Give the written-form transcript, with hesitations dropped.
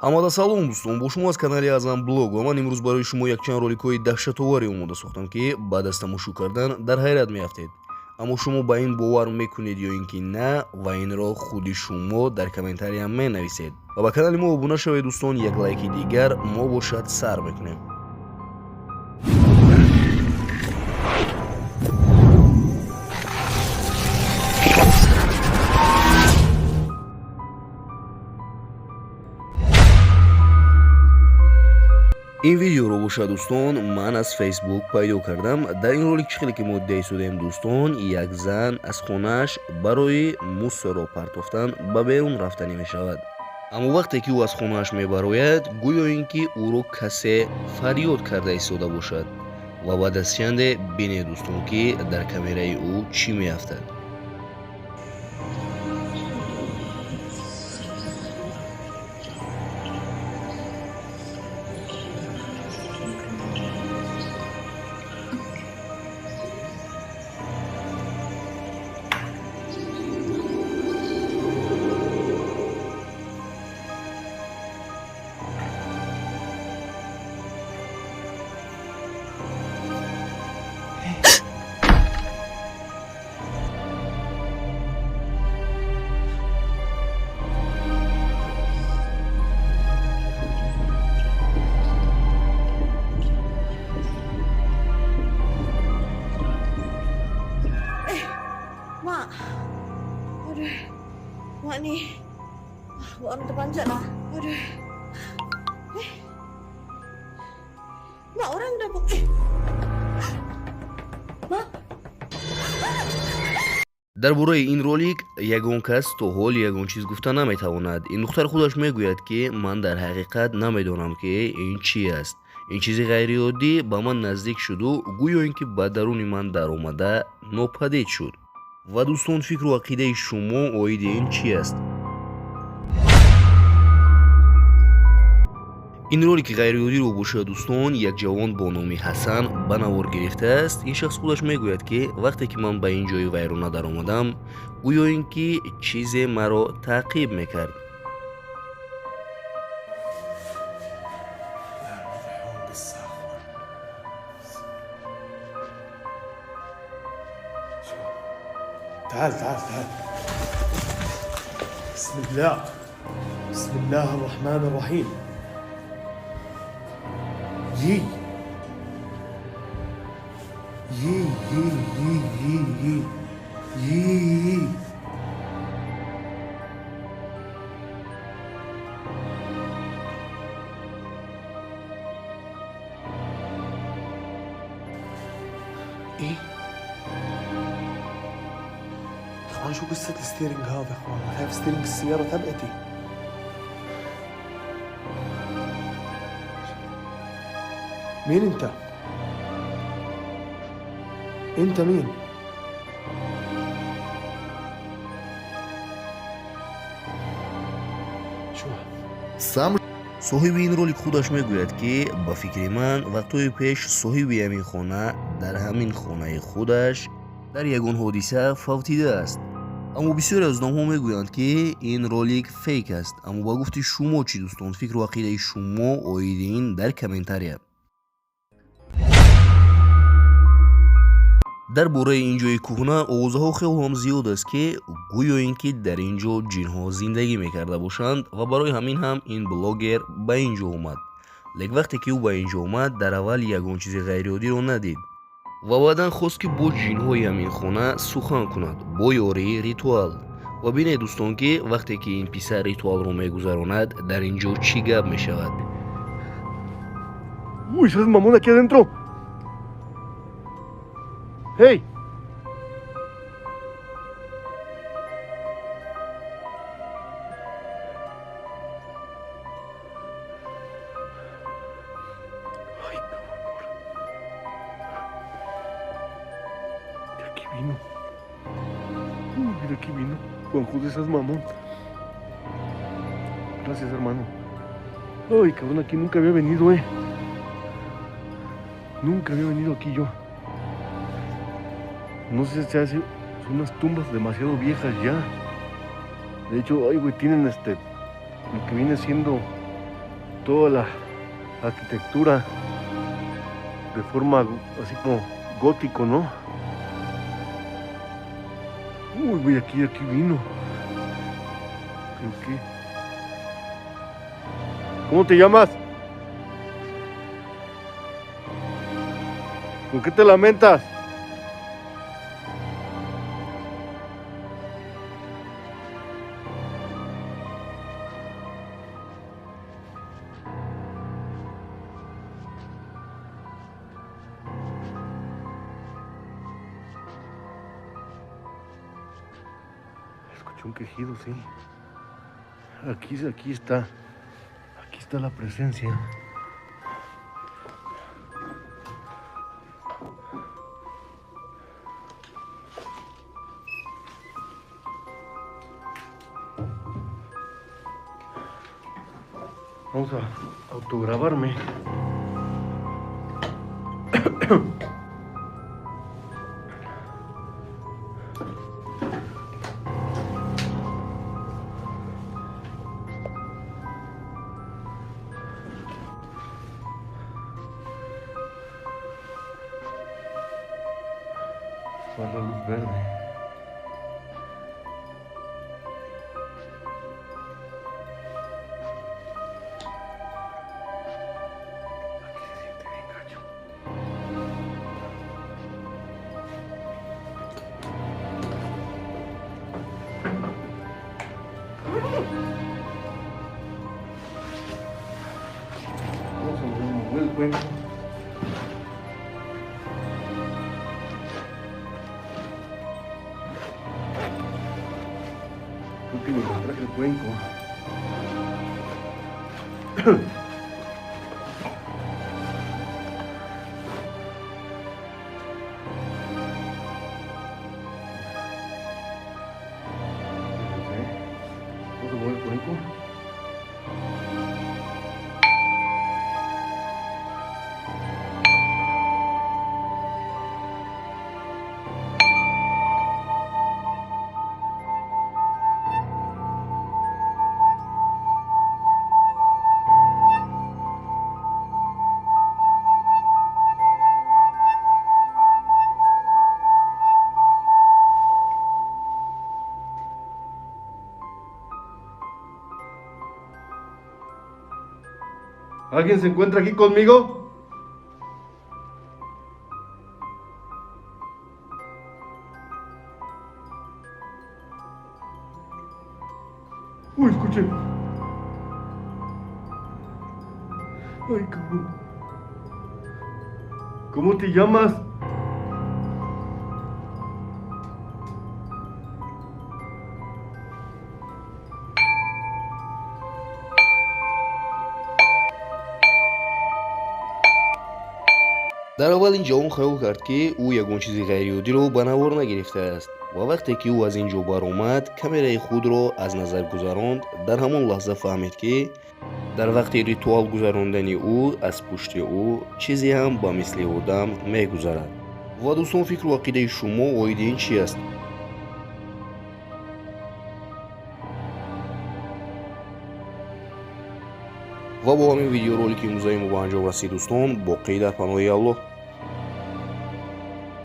Ҳамада салом, дӯстон, бо шумо аз канали Азам Блог ва ман имрӯз барои шумо якчанд роликҳои даҳшатоваре омода сохтам, ки баъд аз тамошо кардан дар ҳайрат меафтед. Аммо шумо ба ин бовар мекунед ё ин ки на, ва инро худи шумо дар комментария менависед. Ва ба канали мо обуна шавед, дӯстон, як лайки дигар мо бошад, сар мекунем. Ин видеоро бошад, дӯстон, ман аз Фейсбук пайдо кардам. Дар ин ролик чӣ хеле ки мо дида истодаем, дӯстон, як зан аз хонааш барои мусорро партофтан ба берун рафтанӣ мешавад. Аммо вақте ки ӯ аз хонааш мебарояд, гӯё ин ки ӯро касе фарёд карда истода бошад. Ва баъд аз чанде бинед, дӯстон, ки дар камераи ӯ чӣ меафтад. Mak. Aduh. Mak ni. Buat orang terpanjat lah. Aduh. Eh. Mak, orang dah. Eh. Mak. Дар бораи ин ролик ягон кас то ҳол ягон чиз гуфта наметавонад. Ин духтар худаш мегӯяд, ки ман дар ҳақиқат намедонам, ки ин чӣ аст. Ин чизи ғайриоддӣ ба ман наздик шуду гӯё ин ки ба даруни ман даромада нопадид шуд. Ва, дӯстон, фикру ақидаи шумо оиди ин чӣ аст? Ин ролики ғайриоддиро бошад, дӯстон, як ҷавон бо номи Ҳасан ба навор гирифтааст. Ин шахс худаш мегӯяд, ки вақте ки ман ба ин ҷои вайрона даромадам, гӯё ин ки чизе маро таъқиб мекард. تعال تعال تعال، بسم الله، بسم الله الرحمن الرحيم. يي يي يي يي يي يي يي. ايه يا اخوان، شو قصة ال steering هذا يا اخوان؟ خايف steering السيارة تبعتي. مين انت؟ انت مين؟ شو Сам соҳиби ин ролик худаш мегӯяд, ки ба фикри ман, вақтҳои пеш соҳиби ҳамин хона дар ҳамин хонаи худаш дар ягон ҳодиса фавтидааст. Аммо бисёре аз одамҳо мегӯянд, ки ин ролик фейк аст. Аммо ба гуфти шумо чӣ, дӯстон? Фикру ақидаи шумо оиди ин дар комментария. Дар бораи ин ҷои кӯҳна овозаҳо хеле ҳам зиёд аст, ки гӯё ин ки дар ин ҷо ҷинҳо зиндагӣ мекарда бошанд, ва барои ҳамин ҳам ин блогер ба ин ҷо омад. Лек вақте ки ӯ ба ин ҷо омад, дар аввал ягон чизи ғайриоддиро надид ва баъдан хост, ки бо ҷинҳои ҳамин хона сухан кунад бо ёрии ритуал. Ва бинед, дӯстон, ки вақте ки ин писар ритуалро мегузаронад, дар ин ҷо чӣ гап мешавад. Uy, ¿sabes, mamón, aquí adentro? ¡Hey! Ay, cabrón. De aquí vino. Uy, de aquí vino. Juan José, seas mamón. Gracias, hermano. Ay, cabrón, aquí nunca había venido. Nunca había venido aquí yo. No sé si se hace, son unas tumbas demasiado viejas ya. De hecho, ay, güey, tienen lo que viene siendo Toda la arquitectura de forma así como gótico, ¿no? Uy, güey, aquí vino. ¿Pero qué? ¿Cómo te llamas? ¿Con qué te lamentas? Escuché un quejido, sí. Aquí está. Aquí está la presencia. Vamos a autograbarme. Va la luz verde. Aquí se siente bien gacho. Vamos a mover el cuenco. Creo que me lo traje el cuenco. Vamos a mover el cuenco. ¿Alguien se encuentra aquí conmigo? Uy, escuché. Ay, cabrón. ¿Cómo te llamas? Дар аввал ин ҷавон хаёл кард, ки ӯ ягон чизи ғайриоддиро ба навор нагирифтааст ва вақте ки ӯ аз ин ҷо баромад, камераи худро аз назар гузаронд. Дар ҳамон лаҳза фаҳмид, ки дар вақти ритуал гузарондани ӯ аз пушти ӯ чизе ҳам ба мисли одам мегузарад. Ва дӯстон, фикру ақидаи шумо оиди ин чӣ аст? Ва бо ҳамин видеоролики имрӯзаи мо ба анҷом расид, дӯстон. Боқӣ дар паноҳи Аллоҳ.